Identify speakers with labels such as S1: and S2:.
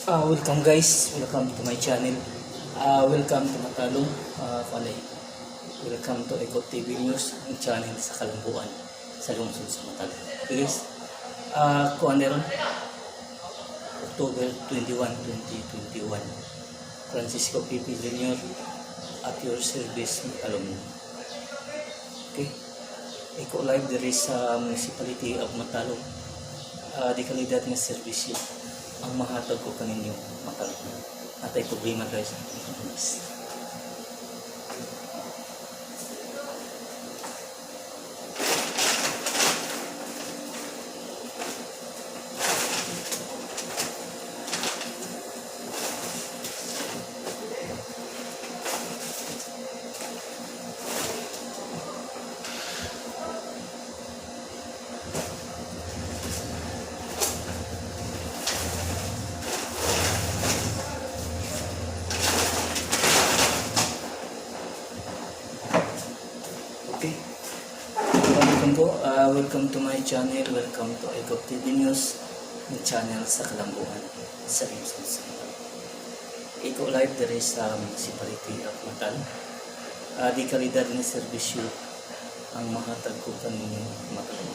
S1: Welcome guys, welcome to my channel. Welcome to Matalom, Palay. Welcome to Eco TV News, ang channel sa Kalambuan, sa lungsod sa Matalom. Okay guys, kuan meron, October 21, 2021. Francisco P. Jr. at your service, Matalom. Okay. Eco Live diri sa Municipality of Matalom. Di kalidad nga serbisyo ang mahatag ko kaninyo, Matalom. Atay problema, guys. Okay. Welcome po. Welcome to my channel. Welcome to Eco TV News, ang channel sa Kalambuan, sa lungsod sa Matalom. Eco Live diri sa Municipality of Matalom. Di kalidad nga serbisyo ang mahatag ko kaninyo, Matalom.